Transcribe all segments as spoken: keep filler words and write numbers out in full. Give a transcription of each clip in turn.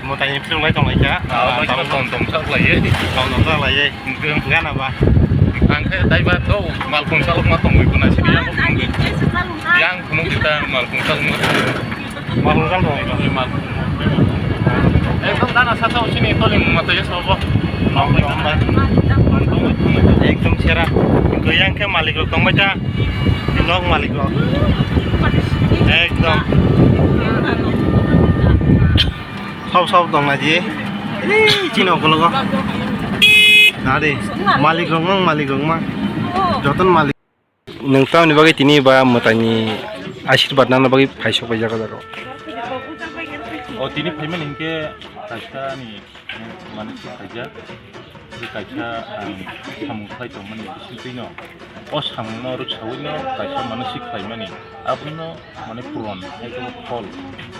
Mwtai ni film lai tong lai kha. Ah, ah, tong tong tong sak lai ye. Tong tong sak lai ye. Gana ba? Ang khe dai ba to malkhung salok ma tong wi kuna sini yang phunuk di. Yang phunuk di ta malkhung salok ma. Malkhung salok tong wi ba? Malkhung. Ekdom dana sa sa sini toling ma to yes ba. Ekdom sera. Yang khe malik rok tong bai ta. Nok malik rok. Ekdom. Sob sob tong na ji. Ei, chini okologo. Nari, malik rok mang, malik rok mang. Joton malik. Nwng tamni bagwi tini ba mwtaini ashirbad nangna bagwi phaisok bai jaga jaga. O tini phaimani hinkhe kaisa ni manwi si khaijak. Tei kaisa ang samung khlai tongmani bisingtwino, o samungno rwksaui no kaisa manwi si khlaimani, abono mane puron, hai khe phol.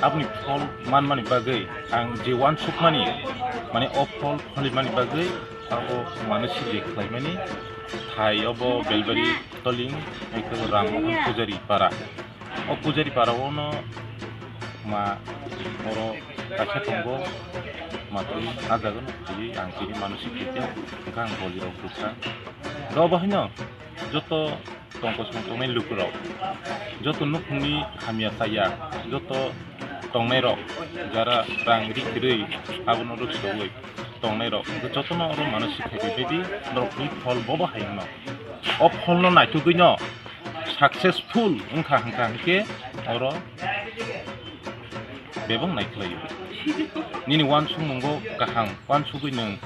Aboni phol manmani bagwi ang je uansukmani, mane o phol pholimani bagwi abo manwi si je khlaimani, thai obo Belbari Toling, hai khe Ram Mohan Pujari para. O pujari para o no ma oro kaisa tongo, ma twi ah jaga no twi ang tini manwi si khaikhe, hwnkhe ang boli rok bwsa. Ro bo haino joto tongkosong tongnai lukurok, joto nukhungni hamya chaya, joto tongnai rok jara rang ri kwrwi abono rwksaui tongnai rok, hwnkhe jotono oro manwi si khaibai baidi norokni phol bobo hai wngno. O pholno naitugwino successful wngkha hwnkha hinkhe oro bebak naikhlaio. Nini uansukmungo kaham uansugwi nwng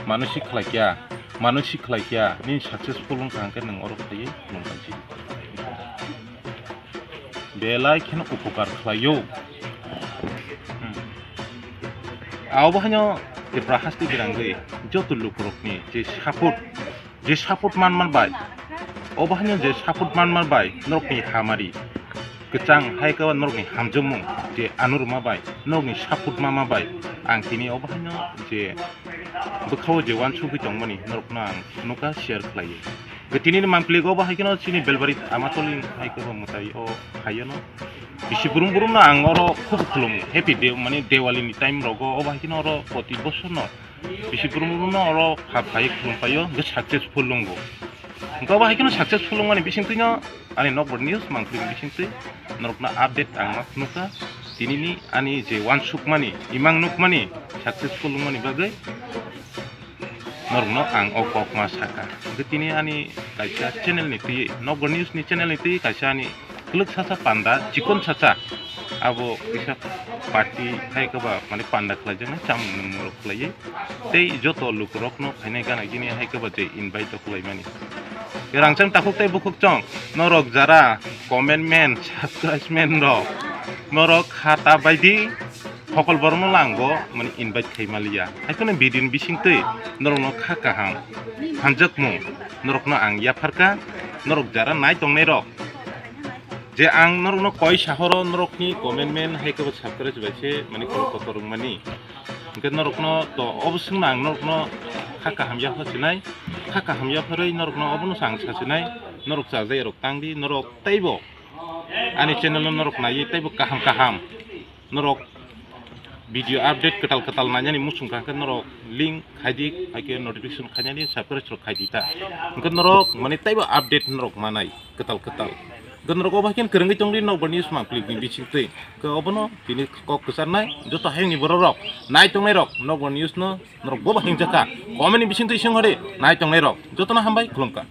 manwi si khlaikya, manwi si khlaikya, nini successful wngkha hinkhe nwng oro phaiwi khulumkha si. Belai kheno upokar khlaio. Hmm. Abo haino Tripura haste birangwi joto lukurokni je support, je support man man bai, obo haino je support man man bai norokni hamari kwchang hai khe norokni hamjakmung je ano rwma bai, norokni support ma ma bai ang tini obo haino je bwkhao je uansugwi tongmani norokno ang phunukha, share khlaio. Tini ni mangpili go bo hai kheno chini Belbari Amatoli hai khe bo mwtai o phaio no. Bisi brum brum no ang oro khub khulum happy day mane Diwali ni time rogo o bo hai kheno oro poti bosor no bisi brum brum no oro pha phai khulum phaio hwnkhe successful wngbo. Hwnkhe bo hai kheno successful wngmani bising twi no ani Nokbar News mangpili bising twi norokno update ang ma phunukha. Tini ni ani je wansukmani imang nukmani successful wngmani bagwi norokno ang o kok ma saka. Hwnkhe tini ani kaisa channel ni twi, Nokbar News ni channel ni twi kaisa ani kwlwk sasa panda, chikon sasa abo kisa party hai khe ba mane panda khlaijaknai, chamung nwng rok khlaiwi tei joto lukurokno phainai gana gini hai khe ba je invite rok khlaimani. Rangchak takhuk tei bukhuk chong norok jara comment man, subscribe man rok norok kha ta baidi. Hokol borokno lang bo mani invite khai maliya. Hai kheno video ni bising twi norokno kha kaham hamjakmung norokno ang yapharkha. Norok jara nai tongnai rok je ang norokno koi sahoro norokni comment man hai khe bo subscribe bai se mani kono kotor wngmani. Hwnkhe norokno to obo swngno ang norokno kha kaham yapha sinai, kha kaham yapharwi norokno obono ang sa sinai, norok chajai rok tangdi, norok teibo ani channel no norok naiwi teibo kaham kaham norok video update kwtal kwtal nainani muchung kha hwnkhe norok link khaidi, hai khe notification khainani subscribe rok khaidi ta. Hwnkhe norok mane teibo update norok manai kwtal kwtal. Hwnkhe norok obo hai khe kwrwngwi tongdi Nokbar News mangpili ni bising twi. Hwnkhe obono tini kok kwcharnai joto hayungni borok rok nai tongnai rok Nokbar News no norok bo bahing jakha comment ni bising twi sing hori nai tongnai rok jotono hambai khulumkha.